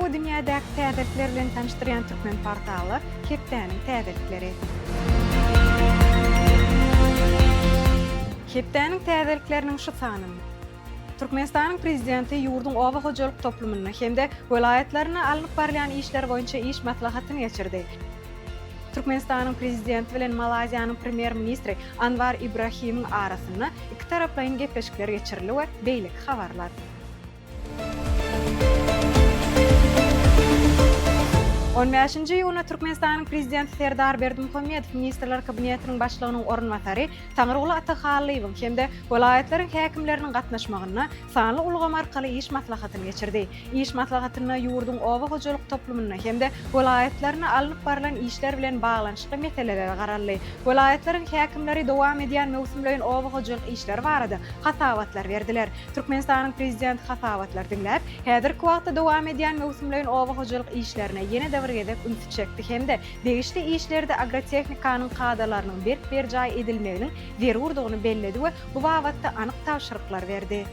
we dünýädäki täzelikler bilen tanyşdyrýan türkmen portaly Hepdäniň täzelikleri. Hepdäniň täzelikleriniň şu sanynda. Türkmenistanyň Prezidenti ýurduň oba hojalyk toplumynda hem-de welaýatlarynda alnyp barylýan işler boýunça iş maslahatyny geçirdi. Türkmenistanyň Prezidenti bilen Malaýziýanyň Premýer-ministri Anwar Ibrahimiň arasynda ikitaraplaýyn gepleşikler geçirildi we beýleki habarlar. On bäşinji iýunda Türkmenistanyň Prezidenti Serdar Berdimuhamedow Ministrler Kabinetiniň Başlygynyň orunbasary Taňryguly Atahallyýewiň hem-de welaýatlaryň häkimleriniň gatnaşmagynda sanly ulgam arkaly iş maslahatyny geçirdi. Iş maslahatynda ýurduň oba hojalyk toplumynda hem-de welaýatlarynda alnyp barlan işler bilen baglanyşykly meselelere garaldy. Welaýatlaryň häkimleri dowam edýän möwsümleýin oba hojalyk işleri barada hasabatlar berdiler. Türkmenistanyň Prezidenti hasabatlary diňläp, häzirki wagtda dowam edýän möwsümleýin oba hojalyk işlerine ýene-de bir gezek ünsi çekdi hem-de degişli işlerde agrotehnikanyň kadalarynyň berk berjaý edilmeginiň zerurdygyny belledi we bu babatda anyk tabşyryklar berdi.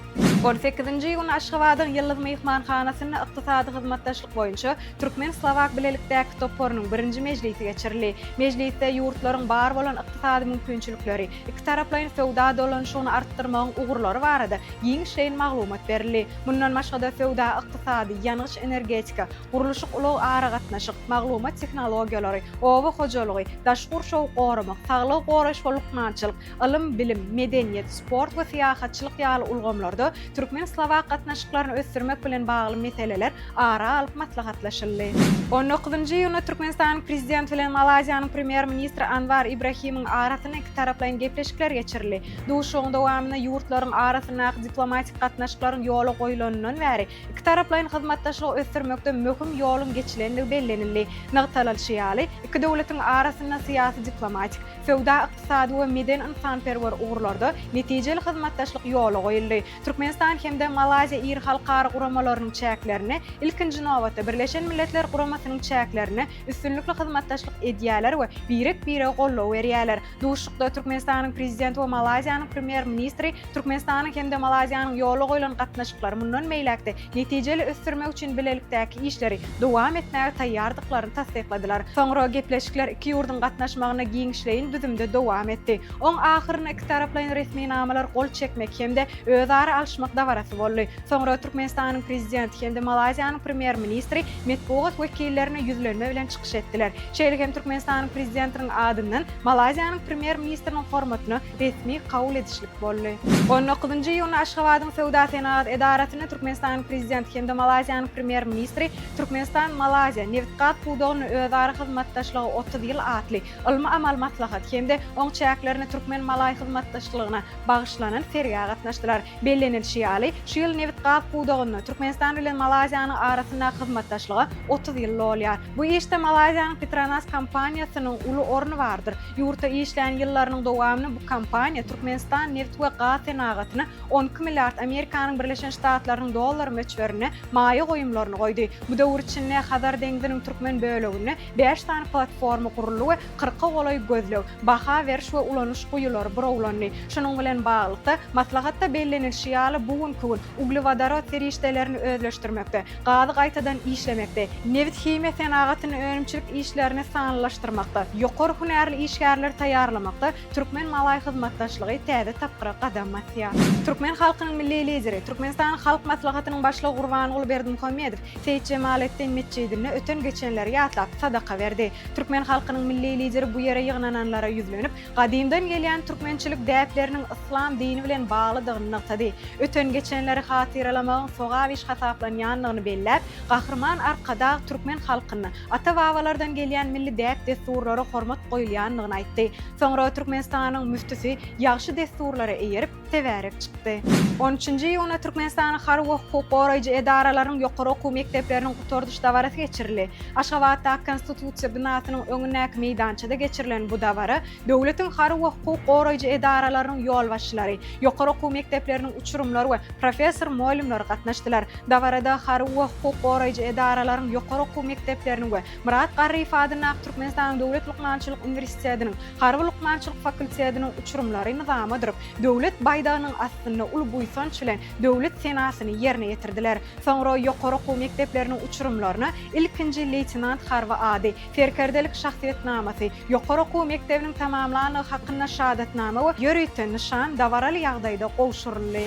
On sekizinji iýunda Aşgabadyň Ýyldyz myhmanhanasynda ykdysady hyzmatdaşlyk boýunça türkmen-slowak bilelikdäki toparynyň birinji mejlisi geçirildi. Mejlisde ýurtlaryň bar bolan ykdysady mümkinçilikleri, ikitaraplaýyn söwda dolanyşygyny artdyrmagyň ugurlary barada giňişleýin maglumat berildi. Mundan başga-da söwda-ykdysady, ýangyç-energetika, gurluşyk-ulag-aragatnaşyk, maglumat tehnologiýalary, oba hojalygy, daşky gurşawy goramak, saglygy goraýyş we lukmançylyk, ylym-bilim, medeniýet, sport we syýahatçylyk ýaly ulgamlarda türkmen-slowak gatnaşyklaryny ösdürmek bilen bagly meseleler ara alyp maslahatlaşyldy. On dokuzynjy iýunda Türkmenistanyň Prezidenti bilen Malaýziýanyň Premýer-ministri Anwar Ibrahimiň arasynda ikitaraplaýyn gepleşikler geçirildi. Duşuşygyň dowamynda ýurtlaryň arasyndaky diplomatik gatnaşyklaryň ýola goýlanyndan bäri ikitaraplaýyn hyzmatdaşlygy ösdürmekde möhüm ýoluň geçilendigi bellenildi. Nygtalyşy ýaly, iki döwletiň arasynda syýasy-diplomatik, söwda-ykdysady we medeni-ynsanperwer ugurlarda netijeli hyzmatdaşlyk ýola goýuldy. Türkmenistan hem-de Malaýziýa iri halkara guramalarynyň çäklerinde, ilkinji nobatda, Birleşen Milletler Guramasynyň çäklerinde üstünlikli hyzmatdaşlyk edýärler we birek-birege goldaw berýärler. Duşuşykda Türkmenistanyň Prezidenti we Malaýziýanyň Premýer-ministri Türkmenistanyň hem-de Malaýziýanyň ýola goýlan gatnaşyklary mundan beýläk-de netijeli ösdürmek üçin bilelikdäki işleri dowam etmäge taýýardyklaryny tassykladylar. Soňra gepleşikler iki ýurduň gatnaşmagynda giňişleýin düzümde dowam etdi. Oň ahyrynda ikitaraplaýyn resminamalar gol çekmek hem-de özara alyşmak dabarasy boldy. Soňra Türkmenistanyň Prezidenti hem-de Malaýziýanyň Premýer-ministri metbugat wekillerine ýüzlenme bilen çykyş etdiler. Şeýle hem Türkmenistanyň Prezidentiniň adyndan Malaýziýanyň Premýer-ministriniň hormatyna resmi kabul edişlik boldy. On dokuzynjy iýunda Aşgabadyň Söwda-senagat edarasynda Türkmenistanyň Prezidenti hem-de Malaýziýanyň Premýer-ministri Türkmenistan, Malaýziýa, nebitgaz pudagynda özara hyzmatdaşlygy 30 ýyl atly ylmy-amaly maslahat hem-de oň çäklerinde türkmen-malaý hyzmatdaşlygyna bagyşlanan sergä gatnaşdylar. Bellenilişi ýaly, şu ýyl nebit-gaz pudagynda Türkmenistan bilen Malaýziýanyň arasyndaky hyzmatdaşlyga 30 ýyl dolýar. Bu işde Malaýziýanyň Petronas kompaniýasynyň uly orny bardyr. Ýurtda işlän ýyllarynyň dowamynda bu kompaniýa Türkmenistan nebit we gaz senagatyna 12 milliard Amerikanyň Birleşen Ştatlarynyň dollary möçberinde maýa goýumlaryny goýdy. Bu döwür içinde Hazar deňziniň türkmen böleginde bäş sany platforma guruldy we kyrka golaý gözleg, baha beriş we ulanyş guýulary burawlandy. Şunuň bilen baglylykda, maslahatda bellenilişi ýaly, bu günki gün uglewodorod serişdelerini özleşdirmekde, gazy gaýtadan işlemekde, nebit-himiýa senagatynda önümçilik işlerini sanlylaşdyrmakda, ýokary hünärli işgärleri taýýarlamakda türkmen-malaý hyzmatdaşlygy täze tapgyra gadam basýar. Türkmen halkynyň Milli Lideri, Türkmenistanyň Halk Maslahatynyň Başlygy Gurbanguly Berdimuhamedow Seýit Jemaletdin metjidinde öten-geçenleri ýatlap, sadaka berdi. Türkmen halkynyň Milli Lideri bu ýere ýygnananlara ýüzlenip, gadymdan gelýän türkmençilik däpleriniň yslam dini bilen baglydygyny nygtady. Öten-geçenleri hatyralamagyň sogap iş hasaplanýandygyny belläp, Gahryman Arkadag türkmen halkynda ata-babalardan gelýän milli däp-dessurlara hormat goýulýandygyny aýtdy. Soňra Türkmenistanyň müftüsi ýagşy dessurlara eýerip, tebärek çykdy. On üçünji iýunda Türkmenistanyň harby we hukuk goraýjy edaralarynyň ýokary okuw mekdepleriniň gutardyş dabarasy geçirildi. Aşgabatdaky Konstitusiýa binasynyň öňündäki meýdançada geçirilen bu dabara döwletiň harby we hukuk goraýjy edaralarynyň ýolbaşçylary, ýokary okuw mekdepleriniň uçurymlary we professor-mugallymlary gatnaşdylar. Dabarada harby we hukuk goraýjy edaralaryň ýokary okuw mekdepleriniň we Myrat Garryýew adyndaky Türkmenistanyň Döwlet lukmançylyk uniwersitetiniň Harby lukmançylyk fakultetiniň uçurymlary nyzama durup, Döwlet baýdagyny. baýdagynyň astynda uly buýsanç bilen Döwlet senasyny ýerine ýetirdiler. Soňra ýokary okuw mekdepleriniň uçurymlaryna ilkinji leýtenant harby ady, serkerdelik şahsyýetnamasy, ýokary okuw mekdebiniň tamamlandygy hakynda şahadatnama we ýörite nyşan dabaraly ýagdaýda gowşuryldy.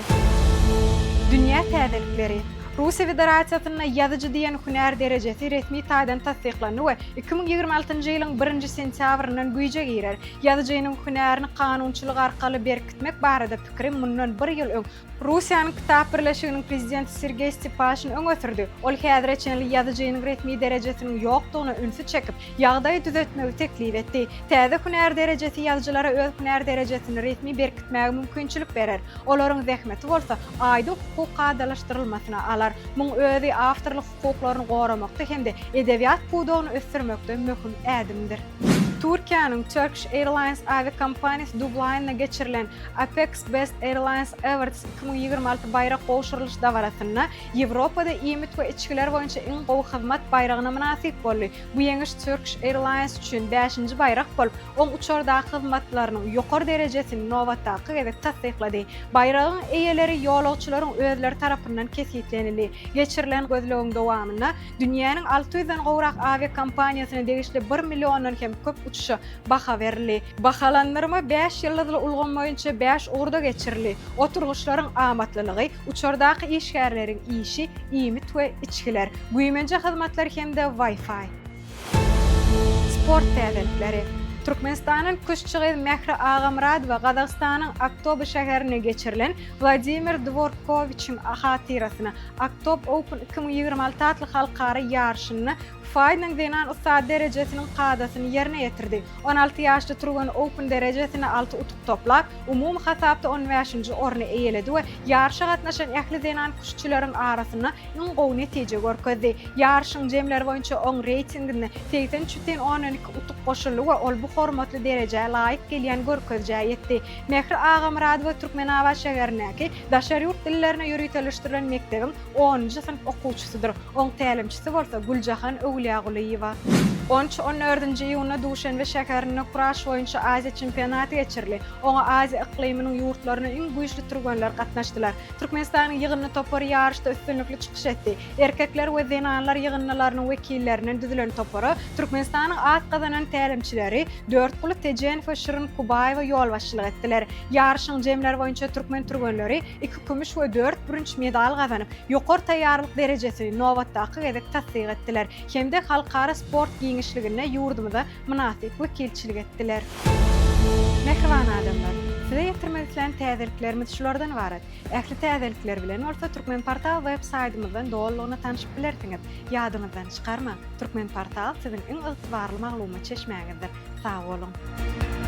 Dünýä täzelikleri. Russiýa Federasiýasynda ýazyjy diýen hünär derejesi resmi taýdan tassyklandy we 2026-njy ýylyň birinji sentýabryndan güýje girer. Ýazyjynyň hünärini kanunçylyk arkaly berkitmek barada pikiri mundan bir ýyl öň Russiýanyň Kitap birleşiginiň prezidenti Sergeý Stepaşin öňe sürdi. Ol häzire çenli ýazyjynyň resmi derejesiniň ýokdugyna ünsi çekip, ýagdaýy düzetmegi teklip etdi. Täze hünär derejesi ýazyjylara öz hünär derejesini resmi berkitmäge mümkinçilik berer. Olaryň zähmeti bolsa aýdyň hukuk kadalaşdyrylmasyna alar. Muň özi awtorlyk hukuklaryny goramakda hem-de edebiýat pudagyny ösdürmekde möhüm ädimdir. Türkiýäniň Turkish Airlines awiakompaniýasy Dublaýnda geçirilen APEX Best Airlines Awards 2026 baýrak gowşurylyş dabarasynda Ýewropada iýmit we içgiler boýunça iň gowy hyzmat baýragyna mynasyp boldy. Bu ýeňiş Turkish Airlines üçin bäşinji baýrak bolup, oň uçardaky hyzmatlarynyň ýokary derejesini nobatdaky gezek tassyklady. Baýragyň eýeleri ýolagçylaryň özleri tarapyndan kesgitlenildi. Geçirilen gözlegiň dowamynda dünýäniň 600-den gowrak awiakompaniýasyna degişli bir milliondan hem köp uçuşa baha berildi. Bahalandyrma bäş ýyldyzly ulgam boýunça bäş ugurda geçirildi, oturgyçlaryň amatlylygy, uçardaky işgärleriň işi, iýmit we içgiler, güýmenje hyzmatlar hem-de Wi-Fi. Sport täzelikleri. Türkmenistandan küştçi gyz Mähri Agamyradowa Gazagystanyň Aktobe şäherinde geçirilen Wladimir Dworkowiçiň hatyrasyna Aktobe Open 2026 atly halkara ýaryşynda FIDE-niň zenan ussady derejesiniň kadasyny ýerine ýetirdi. 16 ýaşly türgen Open derejesinde alty utuk toplap, umumy hasapda on bäşinji orny eýeledi we ýaryşa gatnaşan ähli zenan küştçüleriň arasynda iň gowy netije görkezdi. Ýaryşyň jemleri boýunça oň reýtinginde 83,2 utuk goşuldy we ol bu hormatly derejä laýyk gelýän görkezijä ýetdi. Mähri Agamyradowa Türkmenabat şägerindäki daşary ýurt dillerine ýöriteleşdirilen mekdebiň onunjy synp okuwçysydyr. Oň tälimçisi bolsa Güljahan Öwlýagulyýewa. On üç, on dördünji iýunda Duşenbe şäherinde kuraş boýunça Aziýa çempionaty geçirildi. Oňa Aziýa yklymynyň ýurtlarynyň iň güýçli türgenleri gatnaşdylar. Türkmenistanyň ýygyndy topary ýaryşda üstünlikli çykyş etdi. Erkekler we zenanlar ýygyndylarynyň wekillerinden düzülen topara Türkmenistanyň at gazanan tälimçileri Dörtguly Tejenow we Şirin Kubaýewa ýolbaşçylyk etdiler. Ýaryşyň jemleri boýunça türkmen türgenleri iki kümüş we dört bürünç medal gazanyp, ýokary taýýarlyk derejesini nobatdaky gezek tassyk etdiler hem-de halkara sport giňişliginde ýurdumyza mynasyp wekilçilik etdiler. Mähriban adamlar! Size ýetirmek islän täzeliklerimiz şulardan ybarat. Ähli täzelikler bilen bolsa Turkmenportal web saýtymyzdan dolulygyna tanşyp bilersiňiz. Ýadyňyzdan çykarmaň, Turkmenportal siziň iň ygtybarly maglumat çeşmäňizdir. Sag boluň!